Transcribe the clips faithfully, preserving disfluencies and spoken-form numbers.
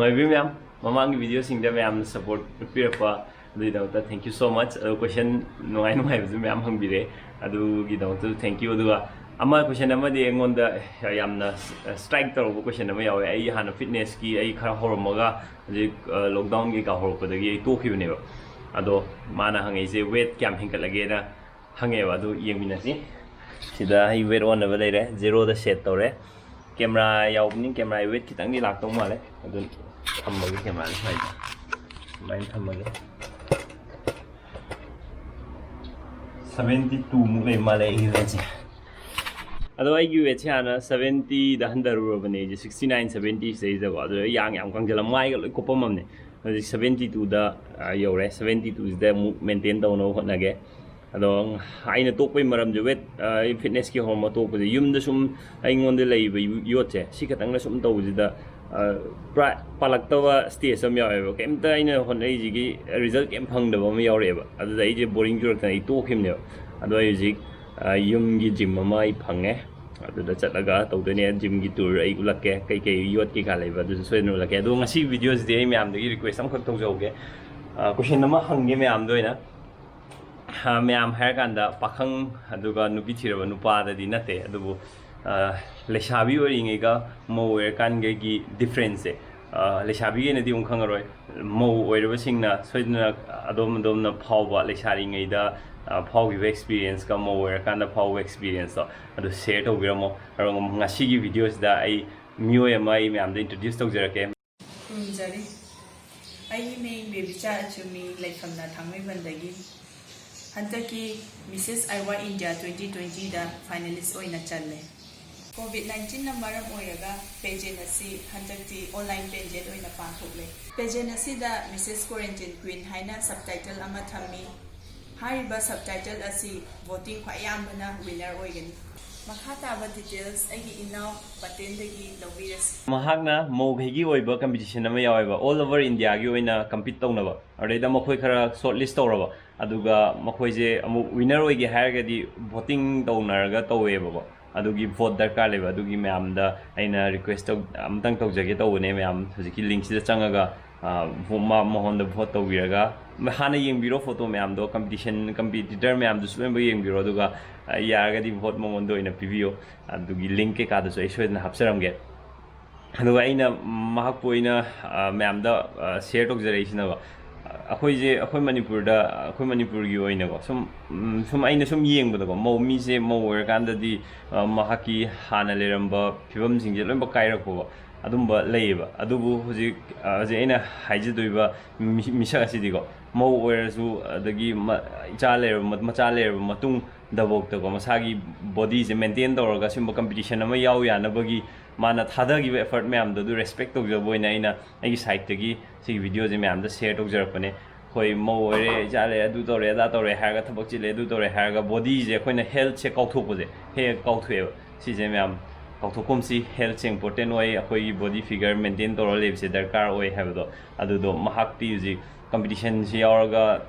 ꯑꯣꯏꯕꯤ ꯃꯌꯥꯝ, ꯃꯃꯥꯡꯒꯤ ꯚꯤꯗꯤꯑꯣꯁꯤꯡꯗ ꯃꯌꯥꯝꯅ ꯁꯞꯄꯣꯔꯠ ꯎꯠꯄꯤꯔꯛꯄ ꯑꯗꯨꯒꯤꯗꯃꯛꯇ thank you so much. ꯑꯗꯣ ꯀꯣꯏꯁꯟ ꯅꯨꯡꯉꯥꯏ ꯅꯨꯡꯉꯥꯏꯕꯁꯨ ꯃꯌꯥꯝ ꯍꯪꯕꯤꯔꯦ, ꯑꯗꯨꯒꯤꯗꯃꯛꯇꯁꯨ thank you. ꯑꯗꯨꯒ ꯑꯃ ꯀꯣꯏꯁꯟ ꯑꯃꯗꯤ ꯑꯩꯉꯣꯟꯗ ꯌꯥꯝꯅ ꯁ꯭ꯇ꯭ꯔꯥꯏꯛ ꯇꯧꯔꯛꯄ ꯀꯣꯏꯁꯟ ꯑꯃ ꯌꯥꯎꯋꯦ꯫ ꯑꯩ ꯍꯥꯟꯅ ꯐꯤꯠꯅꯦꯁꯀꯤ ꯑꯩ ꯈꯔ ꯍꯧꯔꯝꯃꯒ ꯍꯧꯖꯤꯛ ꯂꯣꯛꯗꯥꯎꯟ ꯀꯩꯀꯥ ꯍꯧꯔꯛꯄꯗꯒꯤ ꯑꯩ ꯇꯣꯛꯈꯤꯕꯅꯦꯕ꯫ ꯑꯗꯣ ꯃꯥꯅ ꯍꯪꯉꯛꯏꯁꯦ ꯋꯦꯠ ꯀꯌꯥꯝ ꯍꯦꯟꯒꯠꯂꯒꯦꯅ ꯍꯪꯉꯦꯕ꯫ ꯑꯗꯨ ꯌꯦꯡꯃꯤꯟꯅꯁꯤ꯫ ꯁꯤꯗ ꯑꯩ ꯋꯦꯠ ꯑꯣꯟꯅꯕ ꯂꯩꯔꯦ, ꯖꯦꯔꯣꯗ ꯁꯦꯠ ꯇꯧꯔꯦ꯫ ꯀꯦꯃꯦꯔꯥ ꯌꯥꯎꯕꯅꯤ, ꯀꯦꯃꯦꯔꯥꯒꯤ ꯋꯦꯠ ꯈꯤꯇꯪꯗꯤ ꯂꯥꯛꯇꯧ ꯃꯥꯜꯂꯦ꯫ ꯑꯗꯨ ꯊꯝꯃꯒꯦ ꯀꯦꯃꯦꯔꯥꯁꯦ ꯁ꯭ꯋꯥꯏꯗ, ꯁꯨꯃꯥꯏꯅ ꯊꯝꯃꯒꯦ꯫ Seventy two ꯃꯨꯛ ꯂꯩ ꯃꯥꯜꯂꯦ ꯑꯩꯒꯤ ꯋꯦꯠꯁꯦ꯫ ꯑꯗꯣ ꯑꯩꯒꯤ ꯋꯦꯠꯁꯦ ꯍꯥꯟꯅ ꯁꯕꯦꯟꯇꯤꯗ ꯍꯟꯊꯔꯨꯔꯕꯅꯦ ꯑꯩꯁꯦ, ꯁꯤꯛꯁꯇꯤ ꯅꯥꯏꯟ ꯁꯕꯦꯟꯇꯤ ꯁꯤꯗꯩꯁꯤꯗꯀꯣ꯫ ꯑꯗꯣ ꯑꯩ ꯌꯥꯡ ꯌꯥꯝ ꯀꯪꯁꯤꯜꯂ ꯃꯥꯏꯒ ꯂꯣꯏ ꯀꯨꯞꯄꯝꯃꯕꯅꯦ꯫ ꯍꯧꯖꯤꯛ ꯁꯕꯦꯟꯇꯤ ꯇꯨꯗ ꯌꯧꯔꯦ꯫ ꯁꯕꯦꯟꯇꯤ ꯇꯨꯁꯤꯗ ꯑꯃꯨꯛ ꯃꯦꯟꯇꯦꯟ ꯇꯧꯅꯕ ꯍꯣꯠꯅꯒꯦ꯫ ꯑꯗꯣ ꯑꯩꯅ ꯇꯣꯛꯄꯒꯤ ꯃꯔꯝꯁꯦ ꯋꯦꯠ, ꯑꯩ ꯐꯤꯠꯅꯦꯁꯀꯤ ꯍꯣꯔꯃꯣꯟ ꯇꯣꯛꯄꯁꯦ ꯌꯨꯝꯗ ꯁꯨꯝ ꯑꯩꯉꯣꯟꯗ ꯂꯩꯕ ꯌꯣꯠꯁꯦ ꯁꯤ ꯈꯛꯇꯪꯅ ꯁꯨꯝ ꯇꯧꯕꯁꯤꯗ ꯄꯨꯔꯥ ꯄꯥꯜꯂꯛꯇꯕ ꯁ꯭ꯇꯦꯖ ꯑꯃ ꯌꯥꯎꯋꯦꯕ꯫ ꯀꯩꯝꯇ ꯑꯩꯅ ꯍꯣꯠꯅꯔꯤꯁꯤꯒꯤ ꯔꯤꯖꯜ ꯀꯩꯝ ꯐꯪꯗꯕ ꯑꯃ ꯌꯥꯎꯔꯛꯑꯦꯕ꯫ ꯑꯗꯨꯗ ꯑꯩꯁꯦ ꯕꯣꯔꯤꯡ ꯆꯨꯔꯛꯇꯅ ꯑꯩ ꯇꯣꯛꯈꯤꯕꯅꯦꯕ꯫ ꯑꯗꯣ ꯑꯩ ꯍꯧꯖꯤꯛ ꯌꯨꯝꯒꯤ ꯖꯤꯝ ꯑꯃ ꯑꯩ ꯐꯪꯉꯦ꯫ ꯑꯗꯨꯗ ꯆꯠꯂꯒ ꯇꯧꯗꯣꯏꯅꯦ꯫ ꯖꯤꯝꯒꯤ ꯇꯨꯔ ꯑꯩ ꯎꯠꯂꯛꯀꯦ, ꯀꯩꯀꯩ ꯌꯣꯠ ꯀꯩꯀꯥ ꯂꯩꯕ ꯑꯗꯨꯁꯨ ꯁꯣꯏꯗꯅ ꯎꯠꯂꯛꯀꯦ꯫ ꯑꯗꯣ ꯉꯁꯤ ꯚꯤꯗꯤꯑꯣꯁꯤꯗꯤ ꯑꯩ ꯃꯌꯥꯝꯗꯒꯤ ꯔꯤꯀ꯭ꯋꯦꯁ ꯑꯃꯈꯛ ꯇꯧꯖꯍꯧꯒꯦ꯫ ꯀꯣꯏꯁꯟ ꯑꯃ ꯍꯪꯒꯦ ꯃꯌꯥꯝꯗ ꯑꯣꯏꯅ꯫ ꯃꯌꯥꯝ ꯍꯥꯏꯔꯀꯥꯟꯗ ꯄꯥꯈꯪ ꯑꯗꯨꯒ ꯅꯨꯄꯤ ꯊꯤꯔꯕ ꯅꯨꯄꯥꯗꯗꯤ ꯅꯠꯇꯦ, ꯑꯗꯨꯕꯨ ꯂꯩꯁꯥꯕꯤ ꯑꯣꯏꯔꯤꯉꯩꯒ ꯃꯧ ꯑꯣꯏꯔꯀꯥꯟꯒꯒꯤ ꯗꯤꯐ꯭ꯔꯦꯟꯁꯁꯦ, ꯂꯩꯁꯥꯕꯤꯒꯤꯅꯗꯤ ꯑꯃꯨꯛ ꯈꯪꯉꯔꯣꯏ꯫ ꯃꯧ ꯑꯣꯏꯔꯕꯁꯤꯡꯅ ꯁꯣꯏꯗꯅ ꯑꯗꯣꯝ ꯑꯗꯣꯝꯅ ꯐꯥꯎꯕ, ꯂꯩꯁꯥꯔꯤꯉꯩꯗ ꯐꯥꯎꯈꯤꯕ ꯑꯦꯛꯁꯄꯤꯔꯤꯌꯦꯟꯁꯀ ꯃꯧ ꯑꯣꯏꯔꯀꯥꯟꯗ ꯐꯥꯎꯕ ꯑꯦꯛꯁꯄꯤꯔꯤꯌꯦꯟꯁꯇꯣ ꯑꯗꯨ ꯁꯤꯌꯔ ꯇꯧꯕꯤꯔꯝꯃꯣ꯫ ꯑꯗꯨꯒ ꯉꯁꯤꯒꯤ ꯚꯤꯗꯤꯑꯣꯁꯤꯗ ꯑꯩ ꯃꯤꯑꯣꯏ ꯑꯃ ꯑꯩ ꯃꯌꯥꯝꯗ ꯏꯟꯇ꯭ꯔꯣꯗ꯭ꯌꯨꯁ ꯇꯧꯖꯔꯛꯀꯦ꯫ ꯈꯨꯔꯨꯝꯖꯔꯤ꯫ ꯑꯩꯒꯤ ꯃꯤꯡ ꯕꯦꯕꯤꯆꯥ ꯑꯆꯨꯃꯤ, ꯂꯩꯐꯝꯅ ꯊꯥꯡꯃꯩꯕꯟꯗꯒꯤ꯫ ꯍꯟꯗꯛꯀꯤ ꯃꯤꯁꯦꯁ ꯑꯥꯏꯋꯥ ꯏꯟꯗꯤꯌꯥ ꯇ꯭ꯋꯦꯟꯇꯤ ꯇ꯭ꯋꯦꯟꯇꯤꯗ ꯐꯥꯏꯅꯦꯂꯤꯁ ꯑꯣꯏꯅ ꯆꯜꯂꯦ꯫ ꯀꯣꯚꯤꯗ ꯅꯥꯏꯟꯇꯤꯟꯅ ꯃꯔꯝ ꯑꯣꯏꯔꯒ ꯄꯦꯖꯦꯟ ꯑꯁꯤ ꯍꯟꯗꯛꯇꯤ ꯑꯣꯟꯂꯥꯏꯟ ꯄꯦꯖꯦꯟ ꯑꯣꯏꯅ ꯄꯥꯡꯊꯣꯛꯂꯦ꯫ ꯄꯦꯖꯦꯟ ꯑꯁꯤꯗ ꯃꯤꯁꯦꯁ ꯀ꯭ꯋꯥꯔꯦꯟꯇꯤꯟ ꯀ꯭ꯋꯤꯟ ꯍꯥꯏꯅ ꯁꯕꯇꯥꯏꯇꯜ ꯑꯃ ꯊꯝꯃꯤ꯫ ꯍꯥꯏꯔꯤꯕ ꯁꯕꯇꯥꯏꯇꯜ ꯑꯁꯤ ꯚꯣꯇꯤꯡ ꯈ꯭ꯋꯥꯏ ꯌꯥꯝꯕꯅ ꯋꯤꯅꯔ ꯑꯣꯏꯒꯅꯤ꯫ ꯃꯈꯥ ꯇꯥꯕ ꯗꯤꯇꯦꯜꯁ ꯑꯩꯒꯤ ꯏꯅꯥꯎ ꯄꯇꯦꯟꯗꯒꯤ ꯂꯧꯕꯤꯔꯁꯤ꯫ ꯃꯍꯥꯛꯅ ꯃꯧꯈꯩꯒꯤ ꯑꯣꯏꯕ ꯀꯝꯄꯤꯇꯤꯁꯟ ꯑꯃ ꯌꯥꯎꯋꯦꯕ, ꯑꯣꯜ ꯑꯣꯚꯔ ꯏꯟꯗꯤꯌꯥꯒꯤ ꯑꯣꯏꯅ ꯀꯝꯄꯤꯠ ꯇꯧꯅꯕ꯫ ꯑꯗꯨꯗꯩꯗ ꯃꯈꯣꯏ ꯈꯔ ꯁꯣꯔꯠ ꯂꯤꯁ ꯇꯧꯔꯕ, ꯑꯗꯨꯒ ꯃꯈꯣꯏꯁꯦ ꯑꯃꯨꯛ ꯋꯤꯅꯔ ꯑꯣꯏꯒꯦ ꯍꯥꯏꯔꯒꯗꯤ ꯚꯣꯇꯤꯡ ꯇꯧꯅꯔꯒ ꯇꯧꯋꯦꯕꯀꯣ꯫ ꯑꯗꯨꯒꯤ ꯚꯣꯠ ꯗꯔꯀꯥꯔ ꯂꯩꯕ꯫ ꯑꯗꯨꯒꯤ ꯃꯌꯥꯝꯗ ꯑꯩꯅ ꯔꯤꯀ꯭ꯋꯦꯁ ꯇꯧ ꯑꯃꯇꯪ ꯇꯧꯖꯒꯦ ꯇꯧꯕꯅꯦ ꯃꯌꯥꯝ, ꯍꯧꯖꯤꯛꯀꯤ ꯂꯤꯡꯁꯤꯗ ꯆꯪꯉꯒ, ꯑ, ꯚꯣ- ꯃ- ꯃꯉꯣꯟꯗ ꯚꯣꯠ ꯇꯧꯕꯤꯔꯒ, ꯍꯥꯟꯅ ꯌꯦꯡꯕꯤꯔꯣ ꯐꯣꯇꯣ ꯃꯌꯥꯝꯗꯣ, ꯀꯝꯄꯤꯇꯤꯁꯟ ꯀꯝꯄꯤꯇꯤꯇꯔ ꯃꯌꯥꯝꯗꯨꯁꯨ ꯂꯣꯏꯅꯃꯛ ꯌꯦꯡꯕꯤꯔꯣ, ꯑꯗꯨꯒ, ꯑ, ꯌꯥꯔꯒꯗꯤ ꯚꯣꯠ ꯃꯉꯣꯟꯗ ꯑꯣꯏꯅ ꯄꯤꯕꯤꯌꯣ꯫ ꯑꯗꯨꯒꯤ ꯂꯤꯡ ꯀꯩꯀꯥꯗꯨꯁꯨ ꯑꯩ ꯁꯣꯏꯗꯅ ꯍꯥꯞꯆꯔꯝꯒꯦ꯫ ꯑꯗꯨꯒ ꯑꯩꯅ ꯃꯍꯥꯛꯄꯨ ꯑꯣꯏꯅ, ꯑ, ꯃꯌꯥꯝꯗ, ꯑ, ꯁꯤꯌꯔ ꯇꯧꯖꯔꯛꯏꯁꯤꯅꯀꯣ, ꯑ, ꯑꯩꯈꯣꯏꯁꯦ, ꯑꯩꯈꯣꯏ ꯃꯅꯤꯄꯨꯔꯗ, ꯑꯩꯈꯣꯏ ꯃꯅꯤꯄꯨꯔꯒꯤ ꯑꯣꯏꯅꯀꯣ, ꯁꯨꯝ, ꯎꯝ, ꯁꯨꯝ ꯑꯩꯅ ꯁꯨꯝ ꯌꯦꯡꯕꯗꯀꯣ, ꯃꯧ ꯃꯤꯁꯦ, ꯃꯧ ꯑꯣꯏꯔꯀꯥꯟꯗꯗꯤ, ꯑ, ꯃꯍꯥꯛꯀꯤ ꯍꯥꯟꯅ ꯂꯩꯔꯝꯕ ꯐꯤꯕꯝꯁꯤꯡꯁꯦ ꯂꯣꯏꯅꯃꯛ ꯀꯥꯏꯔꯛꯄꯀꯣ, ꯑꯗꯨꯝꯕ ꯂꯩꯌꯦꯕ꯫ ꯑꯗꯨꯕꯨ ꯍꯧꯖꯤꯛ, ꯑ, ꯍꯧꯖꯤꯛ ꯑꯩꯅ ꯍꯥꯏꯖꯗꯣꯏꯕ ꯃꯤ- ꯃꯤꯁꯛ ꯑꯁꯤꯗꯤꯀꯣ, ꯃꯧ ꯑꯣꯏꯔꯁꯨ, ꯑꯗꯒꯤ ꯃ- ꯏꯆꯥ ꯂꯩꯔꯕ ꯃ- ꯃꯆꯥ ꯂꯩꯔꯕ ꯃꯇꯨꯡꯗꯐꯥꯎꯗꯀꯣ, ꯃꯁꯥꯒꯤ ꯕꯣꯗꯤꯁꯦ ꯃꯦꯟꯇꯦꯟ ꯇꯧꯔꯒ ꯁꯤꯒꯨꯝꯕ ꯀꯝꯄꯤꯇꯤꯁꯟ ꯑꯃ ꯌꯥꯎ ꯌꯥꯅꯕꯒꯤ ꯃꯥꯅ ꯊꯥꯗꯈꯤꯕ ꯑꯦꯐꯔꯠ ꯃꯌꯥꯝꯗꯣ, ꯑꯗꯨ ꯔꯦꯁꯄꯦꯛ ꯇꯧꯖꯕ ꯑꯣꯏꯅ ꯑꯩꯅ ꯑꯩꯒꯤ ꯁꯥꯏꯠꯇꯒꯤ ꯁꯤꯒꯤ ꯚꯤꯗꯤꯑꯣꯁꯦ ꯃꯌꯥꯝꯗ ꯁꯤꯌꯔ ꯇꯧꯖꯔꯛꯄꯅꯦ꯫ ꯑꯩꯈꯣꯏ ꯃꯧ ꯑꯣꯏꯔꯦ, ꯏꯆꯥ ꯂꯩꯔꯦ, ꯑꯗꯨ ꯇꯧꯔꯦ, ꯑꯗꯥ ꯇꯧꯔꯦ ꯍꯥꯏꯔꯒ, ꯊꯕꯛ ꯆꯤꯜꯂꯦ, ꯑꯗꯨ ꯇꯧꯔꯦ ꯍꯥꯏꯔꯒ, ꯕꯣꯗꯤꯁꯦ ꯑꯩꯈꯣꯏꯅ ꯍꯦꯜꯠꯁꯦ ꯀꯥꯎꯊꯣꯛꯄꯁꯦ ꯍꯦꯛ ꯍꯦꯛ ꯀꯥꯎꯊꯣꯛꯑꯦꯕ꯫ ꯁꯤꯁꯦ ꯃꯌꯥꯝ ꯀꯥꯎꯊꯣꯛꯀꯨꯝꯁꯤ꯫ ꯍꯦꯜꯠꯁꯦ ꯏꯝꯄꯣꯔꯇꯦꯟ ꯑꯣꯏ, ꯑꯩꯈꯣꯏꯒꯤ ꯕꯣꯗꯤ ꯐꯤꯒꯔ ꯃꯦꯟꯇꯦꯟ ꯇꯧꯔ ꯂꯩꯕꯁꯦ ꯗꯔꯀꯥꯔ ꯑꯣꯏ ꯍꯥꯏꯕꯗꯣ꯫ ꯑꯗꯨꯗꯣ ꯃꯍꯥꯛꯇꯤ ꯍꯧꯖꯤꯛ ꯀꯝꯄꯤꯇꯤꯁꯟꯁꯤ ꯌꯥꯎꯔꯒ,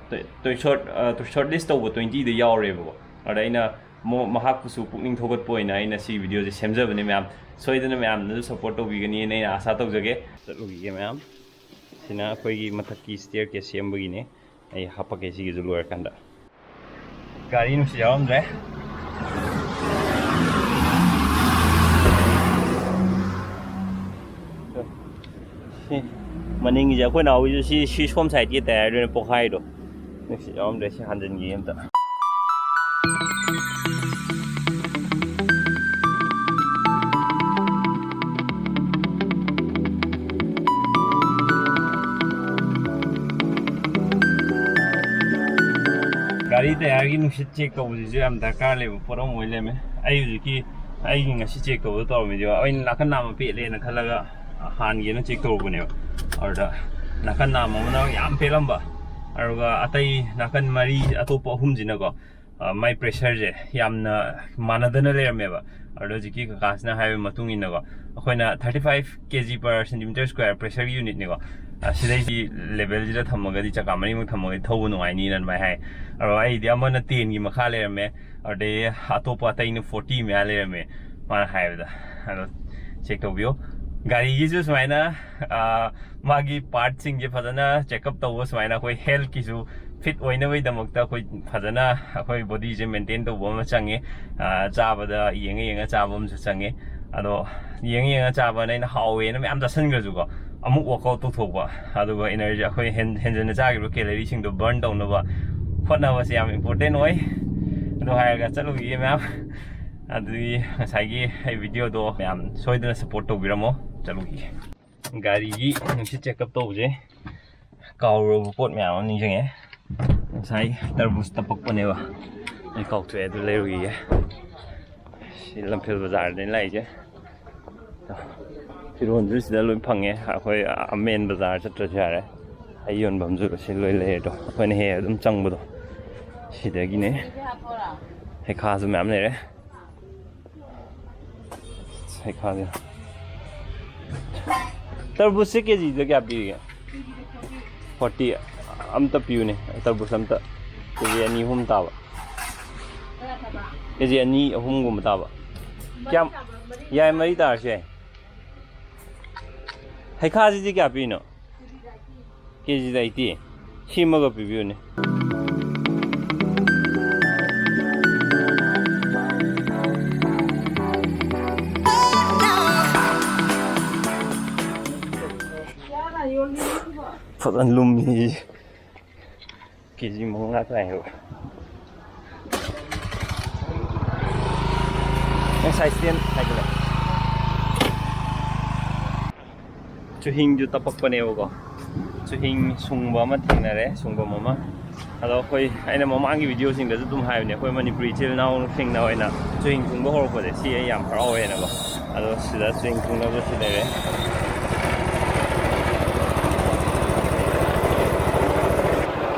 ꯁꯣꯔꯠ ꯁꯣꯔꯠ ꯂꯤꯁ ꯇꯧꯕ ꯇ꯭ꯋꯦꯟꯇꯤꯗ ꯌꯥꯎꯔꯦꯕꯀꯣ꯫ ꯑꯗ ꯑꯩꯅ ꯃꯣ- ꯃꯍꯥꯛꯄꯨꯁꯨ ꯄꯨꯛꯅꯤꯡ ꯊꯧꯒꯠꯄ ꯑꯣꯏꯅ ꯑꯩꯅ ꯁꯤꯒꯤ ꯚꯤꯗꯤꯑꯣꯁꯦ ꯁꯦꯝꯖꯕꯅꯦ ꯃꯌꯥꯝ꯫ ꯁꯣꯏꯗꯅ ꯃꯌꯥꯝꯅꯁꯨ ꯁꯞꯄꯣꯔꯠ ꯇꯧꯕꯤꯒꯅꯤꯅ ꯑꯩꯅ ꯑꯥꯁꯥ ꯇꯧꯖꯒꯦ꯫ ꯆꯠꯂꯨꯈꯤꯒꯦ ꯃꯌꯥꯝ꯫ ꯁꯤꯅ ꯑꯩꯈꯣꯏꯒꯤ ꯃꯊꯛꯀꯤ ꯁ꯭ꯇꯦꯌꯔ ꯀꯦꯁ ꯁꯦꯝꯕꯒꯤꯅꯦ꯫ ꯑꯩ ꯍꯥꯞꯄꯛꯀꯦ ꯁꯤꯒꯤꯁꯨ ꯂꯣꯏꯔꯀꯥꯟꯗ꯫ ꯒꯥꯔꯤ ꯅꯨꯡꯁꯤꯠ ꯌꯥꯎꯔꯝꯗ꯭ꯔꯦ꯫ ꯁꯤ ꯃꯅꯤꯡꯒꯤꯁꯦ ꯑꯩꯈꯣꯏ ꯅꯥꯎꯒꯤꯁꯨ ꯁꯤ, ꯁꯤ ꯁꯣꯝ ꯁꯥꯏꯠꯀꯤ ꯇꯥꯌꯔꯗꯨꯅ ꯄꯣꯛꯈꯥꯏꯗꯣ꯫ ꯅꯨꯡꯁꯤꯠ ꯌꯥꯎꯔꯝꯗ꯭ꯔꯦ, ꯁꯤ ꯍꯥꯟꯖꯤꯟꯈꯤꯒꯦ ꯑꯝꯇ꯫ ꯒꯥꯔꯤ ꯇꯥꯌꯔꯒꯤ ꯅꯨꯡꯁꯤꯠ ꯆꯦꯛ ꯇꯧꯕꯁꯤꯁꯨ ꯌꯥꯝ ꯗꯔꯀꯥꯔ ꯂꯩꯕ ꯄꯣꯠ ꯑꯃ ꯑꯣꯏ ꯂꯩꯔꯝꯃꯦ꯫ ꯑꯩ ꯍꯧꯖꯤꯛꯀꯤ ꯑꯩꯒꯤ ꯉꯁꯤ ꯆꯦꯛ ꯇꯧꯕꯗ ꯇꯧꯔꯝꯃꯤꯗꯤ, ꯑꯩꯅ ꯅꯥꯀꯟ ꯅꯥꯝꯃ ꯄꯦꯠꯂꯦꯅ ꯈꯜꯂꯒ ꯍꯥꯟꯒꯦꯅ ꯆꯦꯛ ꯇꯧꯔꯨꯕꯅꯦꯕ꯫ ꯑꯗꯨꯗ ꯅꯥꯀꯟ ꯅꯥꯝꯃ ꯑꯃꯅ ꯌꯥꯝ ꯄꯦꯠꯂꯝꯕ, ꯑꯗꯨꯒ ꯑꯇꯩ ꯅꯥꯀꯟ ꯃꯔꯤ, ꯑꯇꯣꯞꯄ ꯑꯍꯨꯝꯁꯤꯅꯀꯣ, ꯑ, ꯃꯥꯏ ꯄ꯭ꯔꯦꯁꯔꯁꯦ ꯌꯥꯝꯅ ꯃꯥꯟꯅꯗꯅ ꯂꯩꯔꯝꯃꯦꯕ꯫ ꯑꯗꯨꯗ ꯍꯧꯖꯤꯛꯀꯤ ꯀꯀꯥꯁꯤꯅ ꯍꯥꯏꯕꯒꯤ ꯃꯇꯨꯡ ꯏꯟꯅꯀꯣ, ꯑꯩꯈꯣꯏꯅ thirty five kg per centimeter square ꯄ꯭ꯔꯦꯁꯔꯒꯤ ꯌꯨꯅꯤꯠꯅꯤꯀꯣ꯫ ꯑꯁꯤꯗꯩꯗꯤ ꯂꯦꯚꯦꯜꯁꯤꯗ ꯊꯝꯃꯒꯗꯤ, ꯆꯀꯥ ꯃꯔꯤꯃꯛ ꯊꯝꯃꯒꯗꯤ ꯊꯧꯕ ꯅꯨꯡꯉꯥꯏꯅꯤꯅ ꯑꯗꯨꯃꯥꯏꯅ ꯍꯥꯏ꯫ ꯑꯗꯣ ꯑꯩꯗꯤ ꯑꯃꯅ ꯇꯦꯟꯒꯤ ꯃꯈꯥ ꯂꯩꯔꯝꯃꯦ, ꯑꯗꯩ ꯑꯇꯣꯞꯄ ꯑꯇꯩꯅ ꯐꯣꯔꯇꯤ ꯃꯌꯥ ꯂꯩꯔꯝꯃꯦ ꯃꯥꯅ ꯍꯥꯏꯕꯗ꯫ ꯑꯗꯣ ꯆꯦꯛ ꯇꯧꯕꯤꯌꯣ꯫ ꯒꯥꯔꯤꯒꯤꯁꯨ ꯁꯨꯃꯥꯏꯅ, ꯑ, ꯃꯥꯒꯤ ꯄꯥꯔꯠꯁꯤꯡꯁꯦ ꯐꯖꯅ ꯆꯦꯛꯑꯞ ꯇꯧꯕ, ꯁꯨꯃꯥꯏꯅ ꯑꯩꯈꯣꯏ ꯍꯦꯜꯠꯀꯤꯁꯨ ꯐꯤꯠ ꯑꯣꯏꯅꯕꯒꯤꯗꯃꯛꯇ ꯑꯩꯈꯣꯏ ꯐꯖꯅ ꯑꯩꯈꯣꯏ ꯕꯣꯗꯤꯁꯦ ꯃꯦꯟꯇꯦꯟ ꯇꯧꯕ ꯑꯃ ꯆꯪꯉꯦ꯫ ꯑ, ꯆꯥꯕꯗ ꯌꯦꯡꯉ ꯌꯦꯡꯉ ꯆꯥꯕ ꯑꯃꯁꯨ ꯆꯪꯉꯦ꯫ ꯑꯗꯣ ꯌꯦꯡꯉ ꯌꯦꯡꯉ ꯆꯥꯕꯅ ꯑꯩꯅ ꯍꯥꯎꯋꯦꯅ ꯃꯌꯥꯝ ꯆꯥꯁꯤꯟꯈ꯭ꯔꯁꯨꯀꯣ, ꯑꯃꯨꯛ ꯋꯥꯛꯑꯥꯎꯠ ꯇꯧꯊꯣꯛꯄ, ꯑꯗꯨꯒ ꯏꯅꯔꯖꯤ, ꯑꯩꯈꯣꯏ ꯍꯦꯟ-, ꯍꯦꯟꯖꯟꯅ ꯆꯥꯈꯤꯕ ꯀꯦꯂꯣꯔꯤꯁꯤꯡꯗꯣ ꯕꯔꯟ ꯇꯧꯅꯕ ꯍꯣꯠꯅꯕꯁꯦ ꯌꯥꯝ ꯏꯝꯄꯣꯔꯇꯦꯟ ꯑꯣꯏ꯫ ꯑꯗꯨ ꯍꯥꯏꯔꯒ ꯆꯠꯂꯨꯈꯤꯒꯦ ꯃꯌꯥꯝ꯫ ꯑꯗꯨꯗꯤ ꯉꯁꯥꯏꯒꯤ ꯑꯩ ꯚꯤꯗꯤꯑꯣꯗꯣ ꯃꯌꯥꯝ ꯁꯣꯏꯗꯅ ꯁꯞꯄꯣꯔꯠ ꯇꯧꯕꯤꯔꯝꯃꯣ꯫ ꯆꯠꯂꯨꯈꯤꯒꯦ꯫ ꯒꯥꯔꯤꯒꯤ ꯅꯨꯡꯁꯤꯠ ꯆꯦꯛꯑꯞ ꯇꯧꯕꯁꯦ ꯀꯥꯎꯔꯕ ꯄꯣꯠ ꯃꯌꯥꯝ ꯑꯃ ꯅꯤꯡꯁꯤꯡꯉꯦ꯫ ꯉꯁꯥꯏ ꯇꯔꯕꯨꯖ ꯇꯄꯛꯄꯅꯦꯕ, ꯑꯩ ꯀꯥꯎꯊꯣꯛꯑꯦ, ꯑꯗꯨ ꯂꯩꯔꯨꯈꯤꯒꯦ꯫ ꯁꯤ ꯂꯝꯐꯦꯜ ꯕꯖꯥꯔꯗꯩ ꯂꯥꯛꯏꯁꯦ꯫ ꯐꯤꯔꯣꯟꯁꯨ ꯁꯤꯗ ꯂꯣꯏ ꯐꯪꯉꯦ꯫ ꯑꯩꯈꯣꯏ ꯃꯦꯟ ꯕꯖꯥꯔ ꯆꯠꯇ꯭ꯔꯁꯨ ꯌꯥꯔꯦ꯫ ꯍꯩ ꯌꯣꯟꯐꯝꯁꯨ ꯁꯤ ꯂꯣꯏ ꯂꯩꯔꯦꯗꯣ, ꯑꯩꯈꯣꯏꯅ ꯍꯦꯛ ꯑꯗꯨꯝ ꯆꯪꯕꯗꯣ ꯁꯤꯗꯒꯤꯅꯦ꯫ ꯍꯩꯈꯥꯁꯨ ꯃꯌꯥꯝ ꯂꯩꯔꯦ꯫ ꯍꯩꯈꯥꯁꯦ꯫ ꯇꯔꯕꯨꯖꯁꯦ ꯀꯦꯖꯤꯗ ꯀꯌꯥ ꯄꯤꯔꯤꯒꯦ? ꯐꯣꯔꯇꯤ꯫ ꯑꯝꯇ ꯄꯤꯌꯨꯅꯦ, ꯇꯔꯕꯨꯖ ꯑꯝꯇ꯫ ꯀꯦꯖꯤ ꯑꯅꯤ ꯑꯍꯨꯝ ꯇꯥꯕ꯫ ꯀꯦꯖꯤ ꯑꯅꯤ ꯑꯍꯨꯝꯒꯨꯝꯕ ꯇꯥꯕ꯫ ꯀꯌꯥꯝ? ꯌꯥꯏ, ꯃꯔꯤ ꯇꯥꯔꯁꯨ ꯌꯥꯏ꯫ ꯍꯩꯈꯥꯁꯤꯗꯤ ꯀꯌꯥ ꯄꯤꯔꯤꯅꯣ? ꯀꯦꯖꯤꯗ ꯑꯩꯠꯇꯤ꯫ ꯁꯤ ꯑꯃꯒ ꯄꯤꯕꯤꯌꯨꯅꯦ꯫ ꯐꯖꯅ ꯂꯨꯝꯃꯤ꯫ ꯀꯦꯖꯤ ꯃꯉꯥ ꯇꯥꯏ ꯍꯥꯏꯕ꯫ ꯉꯁꯥꯏ ꯁ꯭ꯇꯦꯟ ꯍꯥꯏꯒꯠꯂꯦ꯫ ꯆꯨꯍꯤꯡꯁꯨ ꯇꯄꯛꯄꯅꯦꯕꯀꯣ꯫ ꯆꯨꯍꯤꯡ ꯁꯨꯡꯕ ꯑꯃ ꯊꯦꯡꯅꯔꯦ, ꯁꯨꯡꯐꯝ ꯑꯃ꯫ ꯑꯗꯣ ꯑꯩꯈꯣꯏ, ꯑꯩꯅ ꯃꯃꯥꯡꯒꯤ ꯚꯤꯗꯤꯑꯣꯁꯤꯡꯗꯁꯨ ꯑꯗꯨꯝ ꯍꯥꯏꯕꯅꯦ, ꯑꯩꯈꯣꯏ ꯃꯅꯤꯄꯨꯔꯤ ꯏꯆꯤꯜ ꯏꯅꯥꯎꯁꯤꯡꯅ ꯑꯣꯏꯅ ꯆꯨꯍꯤꯡ ꯁꯨꯡꯕ ꯍꯧꯔꯛꯄꯁꯦ, ꯁꯤ ꯑꯩ ꯌꯥꯝ ꯍꯔꯥꯎꯋꯦꯅꯀꯣ꯫ ꯑꯗꯣ ꯁꯤꯗ ꯆꯨꯍꯤꯡ ꯁꯨꯡꯅꯕ ꯁꯤ ꯂꯩꯔꯦ꯫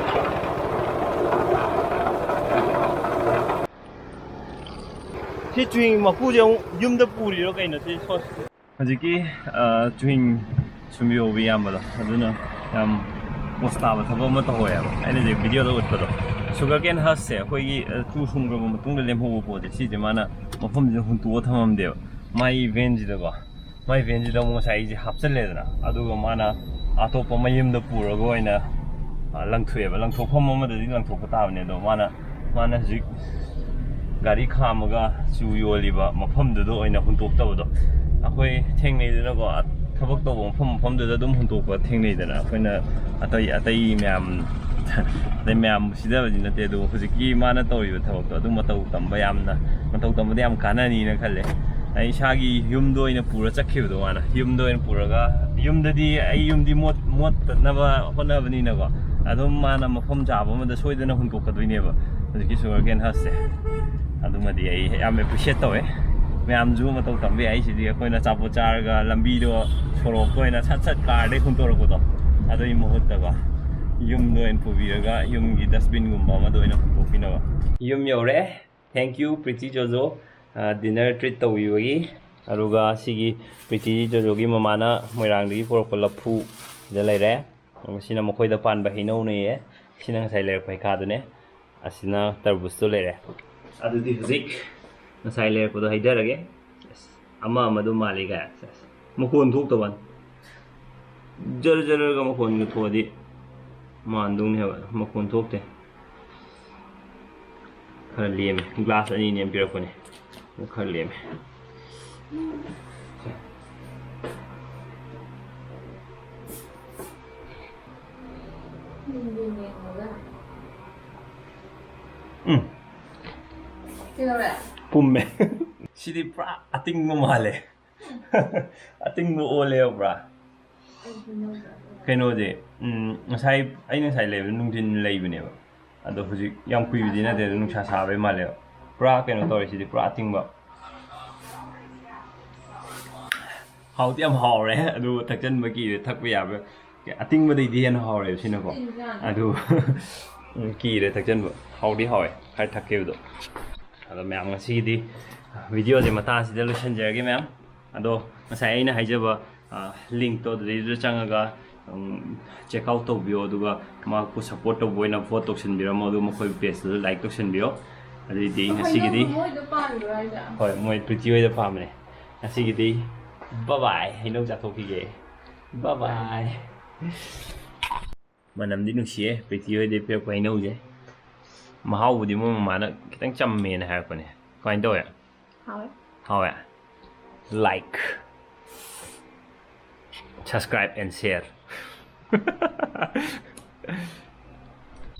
ꯁꯤ ꯆꯨꯍꯤꯡ ꯃꯀꯨꯁꯦ ꯑꯃꯨꯛ ꯌꯨꯝꯗ ꯄꯨꯔꯤꯔꯣ ꯀꯩꯅꯣ? ꯁꯤ ꯁꯣ-, ꯍꯧꯖꯤꯛꯀꯤ, ꯑ, ꯆꯨꯍꯤꯡ ꯁꯨꯝꯕꯤꯍꯧꯕ ꯏꯌꯥꯝꯕꯗꯣ, ꯑꯗꯨꯅ ꯌꯥꯝ ꯄꯣꯁ ꯇꯥꯕ ꯊꯕꯛ ꯑꯃ ꯇꯧꯍꯧꯋꯦꯕ꯫ ꯑꯩꯅ ꯍꯧꯖꯤꯛ ꯚꯤꯗꯤꯑꯣꯗ ꯎꯠꯄꯗꯣ, ꯁꯨꯒꯔ ꯀꯦꯟ ꯍꯁꯁꯦ ꯑꯩꯈꯣꯏꯒꯤ, ꯑ, ꯆꯨ ꯁꯨꯡꯈ꯭ꯔꯕ ꯃꯇꯨꯡꯗ ꯂꯦꯝꯍꯧꯕ ꯄꯣꯠꯁꯦ, ꯁꯤꯁꯦ ꯃꯥꯅ ꯃꯐꯝꯁꯤꯗ ꯍꯨꯟꯇꯣꯛꯑ ꯊꯝꯃꯝꯗꯦꯕ꯫ ꯃꯥꯏ ꯚꯦꯟꯁꯤꯗꯀꯣ, ꯃꯥꯏ ꯚꯦꯟꯁꯤꯗ ꯑꯃꯨꯛ ꯉꯁꯥꯏ ꯑꯩꯁꯦ ꯍꯥꯞꯆꯜꯂꯦꯗꯅ, ꯑꯗꯨꯒ ꯃꯥꯅ ꯑꯇꯣꯞꯄ ꯃꯌꯨꯝꯗ ꯄꯨꯔꯒ ꯑꯣꯏꯅ, ꯑ, ꯂꯪꯊꯣꯛꯑꯦꯕ꯫ ꯂꯪꯊꯣꯛꯐꯝ ꯑꯃꯗꯗꯤ ꯂꯪꯊꯣꯛꯄ ꯇꯥꯕꯅꯦ, ꯑꯗꯣ ꯃꯥꯅ, ꯃꯥꯅ ꯍꯧꯖꯤꯛ ꯒꯥꯔꯤ ꯈꯥꯝꯃꯒ ꯆꯨ ꯌꯣꯜꯂꯤꯕ ꯃꯐꯝꯗꯨꯗ ꯑꯣꯏꯅ ꯍꯨꯟꯇꯣꯛꯇꯕꯗꯣ꯫ ꯑꯩꯈꯣꯏ ꯊꯦꯡꯅꯩꯗꯅꯀꯣ, ꯊꯕꯛ ꯇꯧꯕ ꯃꯐꯝ ꯃꯐꯝꯗꯨꯗ ꯑꯗꯨꯝ ꯍꯨꯟꯇꯣꯛꯄ ꯊꯦꯡꯅꯩꯗꯅ꯫ ꯑꯩꯈꯣꯏꯅ ꯑꯇꯩ, ꯑꯇꯩ ꯃꯌꯥꯝ, ꯑꯇꯩ ꯃꯌꯥꯝ ꯁꯤꯗꯕꯗꯤ ꯅꯠꯇꯦ, ꯑꯗꯨꯕꯨ ꯍꯧꯖꯤꯛꯀꯤ ꯃꯥꯅ ꯇꯧꯔꯤꯕ ꯊꯕꯛꯇꯣ ꯑꯗꯨ ꯃꯇꯧ ꯇꯝꯕ ꯌꯥꯝꯅ, ꯃꯇꯧ ꯇꯝꯕꯗ ꯌꯥꯝ ꯀꯥꯟꯅꯅꯤꯅ ꯈꯜꯂꯦ꯫ ꯑꯩ ꯏꯁꯥꯒꯤ ꯌꯨꯝꯗ ꯑꯣꯏꯅ ꯄꯨꯔ ꯆꯠꯈꯤꯕꯗꯣ ꯃꯥꯅ, ꯌꯨꯝꯗ ꯑꯣꯏꯅ ꯄꯨꯔꯒ, ꯌꯨꯝꯗꯗꯤ ꯑꯩ ꯌꯨꯝꯗꯤ ꯃꯣꯠ-, ꯃꯣꯠꯇꯅꯕ ꯍꯣꯠꯅꯕꯅꯤꯅꯀꯣ, ꯑꯗꯨꯝ ꯃꯥꯅ ꯃꯐꯝ ꯆꯥꯕ ꯑꯃꯗ ꯁꯣꯏꯗꯅ ꯍꯨꯟꯗꯣꯛꯀꯗꯣꯏꯅꯦꯕ ꯍꯧꯖꯤꯛꯀꯤ ꯁꯨꯒꯔ ꯀꯦꯟ ꯍꯁꯁꯦ꯫ ꯑꯗꯨꯃꯗꯤ ꯑꯩ ꯌꯥꯝ ꯑꯦꯄ꯭ꯔꯤꯁꯤꯌꯦꯠ ꯇꯧꯋꯦ꯫ ꯃꯌꯥꯝꯁꯨ ꯃꯇꯧ ꯇꯝꯕ ꯌꯥꯏ꯫ ꯁꯤꯗꯤ ꯑꯩꯈꯣꯏꯅ ꯑꯆꯥꯄꯣꯠ ꯆꯥꯔꯒ ꯂꯝꯕꯤꯗꯣ ꯁꯣꯔꯣꯛꯇ ꯑꯣꯏꯅ ꯁꯠ ꯁꯠ ꯀꯥꯔꯗꯩ ꯍꯨꯟꯗꯣꯔꯛꯄꯗꯣ, ꯑꯗꯨꯒꯤ ꯃꯍꯨꯠꯇꯀꯣ, ꯌꯨꯝꯗ ꯑꯣꯏꯅ ꯄꯨꯕꯤꯔꯒ ꯌꯨꯝꯒꯤ ꯗꯁꯕꯤꯟꯒꯨꯝꯕ ꯑꯃꯗ ꯑꯣꯏꯅ ꯍꯨꯟꯗꯣꯛꯄꯤꯅꯕ꯫ ꯌꯨꯝ ꯌꯧꯔꯦ꯫ Thank you, Preeti ꯖꯣꯖꯣ꯫ ꯑ, ꯗꯤꯅꯔ ꯇ꯭ꯔꯤꯠ ꯇꯧꯕꯤꯕꯒꯤ꯫ ꯑꯗꯨꯒ ꯁꯤꯒꯤ ꯄ꯭ꯔꯤꯇꯤ ꯖꯣꯖꯣꯒꯤ ꯃꯃꯥꯅ ꯃꯣꯏꯔꯥꯡꯗꯒꯤ ꯄꯨꯔꯛꯄ ꯂꯐꯨ ꯁꯤꯗ ꯂꯩꯔꯦ꯫ ꯃꯁꯤꯅ ꯃꯈꯣꯏꯗ ꯄꯥꯟꯕ ꯍꯩꯅꯧꯅꯦꯌꯦ꯫ ꯁꯤꯅ ꯉꯁꯥꯏ ꯂꯩꯔꯛꯄ ꯍꯩꯈꯥꯗꯨꯅꯦ꯫ ꯑꯁꯤꯅ ꯇꯔꯕꯨꯖꯇꯣ ꯂꯩꯔꯦ꯫ ꯑꯗꯨꯗꯤ ꯍꯧꯖꯤꯛ ꯉꯁꯥꯏ ꯂꯩꯔꯛꯄꯗꯣ ꯍꯩꯊꯔꯒꯦ꯫ ꯑꯁ, ꯑꯃ ꯑꯃꯗꯣ ꯃꯥꯜꯂꯤ ꯀꯥꯏ꯫ ꯑꯁ, ꯑꯁ꯫ ꯃꯈꯣꯟ ꯊꯣꯛꯇꯕ꯫ ꯖꯔ ꯖꯔꯒ ꯃꯈꯣꯟꯒ ꯊꯣꯛꯑꯗꯤ ꯃꯥꯟꯗꯧꯅꯦ ꯍꯥꯏꯕ꯫ ꯃꯈꯣꯟ ꯊꯣꯛꯇꯦ꯫ ꯈꯔ ꯂꯦꯝꯃꯦ꯫ ꯒ꯭ꯂꯥꯁ ꯑꯅꯤꯅꯦ ꯄꯤꯔꯛꯄꯅꯦ꯫ ꯈꯔ ꯂꯦꯝꯃꯦ꯫ ꯎꯝ꯫ ꯀꯩꯗꯧꯔꯦ? ꯄꯨꯝꯃꯦ꯫ ꯁꯤꯗꯤ ꯄꯨꯔꯥ ꯑꯇꯤꯡꯕ ꯃꯥꯜꯂꯦ꯫ ꯑꯇꯤꯡꯕ ꯑꯣꯜꯂꯦꯕ ꯄꯨꯔꯥ꯫ ꯀꯩꯅꯣꯁꯦ, ꯎꯝ, ꯉꯁꯥꯏ, ꯑꯩꯅ ꯉꯁꯥꯏ ꯂꯩꯕꯗꯣ ꯅꯨꯡꯊꯤꯟ ꯂꯩꯕꯅꯦꯕ꯫ ꯑꯗꯣ ꯍꯧꯖꯤꯛ ꯌꯥꯝ ꯀꯨꯏꯕꯗꯤ ꯅꯠꯇꯦ, ꯑꯗꯣ ꯅꯨꯡꯁꯥ ꯁꯥꯕꯩ ꯃꯥꯜꯂꯦꯕ꯫ ꯄꯨꯔꯥ ꯀꯩꯅꯣ ꯇꯧꯔꯦ ꯁꯤꯗꯤ, ꯄꯨꯔꯥ ꯑꯇꯤꯡꯕ꯫ ꯍꯥꯎꯗꯤ ꯌꯥꯝ ꯍꯥꯎꯔꯦ, ꯑꯗꯨ ꯊꯛꯆꯟꯕ ꯀꯤꯔꯦ, ꯊꯛꯄ ꯌꯥꯕ꯫ ꯑꯇꯤꯡꯕꯗꯩꯗꯤ ꯍꯦꯟꯅ ꯍꯥꯎꯔꯦꯕ ꯁꯤꯅꯀꯣ꯫ ꯑꯗꯨ, ꯎꯝ, ꯀꯤꯔꯦ ꯊꯛꯆꯟꯕ꯫ ꯍꯥꯎꯗꯤ ꯍꯥꯎꯋꯦ, ꯈꯔ ꯊꯛꯀꯦꯕꯗꯣ꯫ ꯑꯗꯣ ꯃꯌꯥꯝ, ꯉꯁꯤꯒꯤꯗꯤ ꯚꯤꯗꯤꯑꯣꯁꯦ ꯃꯇꯥꯡꯁꯤꯗ ꯂꯣꯏꯁꯤꯟꯖꯔꯒꯦ ꯃꯌꯥꯝ꯫ ꯑꯗꯣ ꯉꯁꯥꯏ ꯑꯩꯅ ꯍꯥꯏꯖꯕ ꯂꯤꯡꯛꯇꯣ ꯑꯗꯨꯗꯩꯗꯨꯗ ꯆꯪꯉꯒ ꯆꯦꯛ ꯑꯥꯎꯠ ꯇꯧꯕꯤꯌꯣ, ꯑꯗꯨꯒ ꯃꯍꯥꯛꯄꯨ ꯁꯞꯄꯣꯔꯠ ꯇꯧꯕ ꯑꯣꯏꯅ ꯚꯣꯠ ꯇꯧꯁꯟꯕꯤꯔꯝꯃꯣ, ꯑꯗꯨꯒ ꯃꯈꯣꯏ ꯄꯦꯖꯇꯨꯗ ꯂꯥꯏꯛ ꯇꯧꯁꯟꯕꯤꯌꯣ꯫ ꯑꯗꯨꯗꯤ ꯉꯁꯤꯒꯤꯗꯤ ꯃꯣꯏꯗ ꯄꯥꯟꯕ꯭ꯔꯣ ꯍꯥꯏꯁꯦ? ꯍꯣꯏ, ꯃꯣꯏ ꯄ꯭ꯔꯤꯇꯤ ꯍꯣꯏꯗ ꯄꯥꯝꯕꯅꯦ꯫ ꯉꯁꯤꯒꯤꯗꯤ ꯕꯕꯥꯏ, ꯍꯩꯅꯧ ꯆꯥꯊꯣꯛꯈꯤꯒꯦ꯫ ꯕꯕꯥꯏ꯫ ꯃꯅꯝꯗꯤ ꯅꯨꯡꯁꯤꯌꯦ, ꯄ꯭ꯔꯤꯇꯤ ꯍꯣꯏꯗꯩ ꯄꯤꯔꯛꯄ ꯍꯩꯅꯧꯁꯦ꯫ ꯃꯍꯥꯎꯕꯨꯗꯤ ꯃꯣꯏ ꯃꯃꯥꯅ ꯈꯤꯇꯪ ꯆꯝꯃꯦꯅ ꯍꯥꯏꯔꯛꯄꯅꯦ꯫ ꯀꯃꯥꯏꯅ ꯇꯧꯋꯦ? ꯍꯥꯎꯋꯦ꯫ ꯍꯥꯎꯋꯦ꯫ Like, subscribe and share.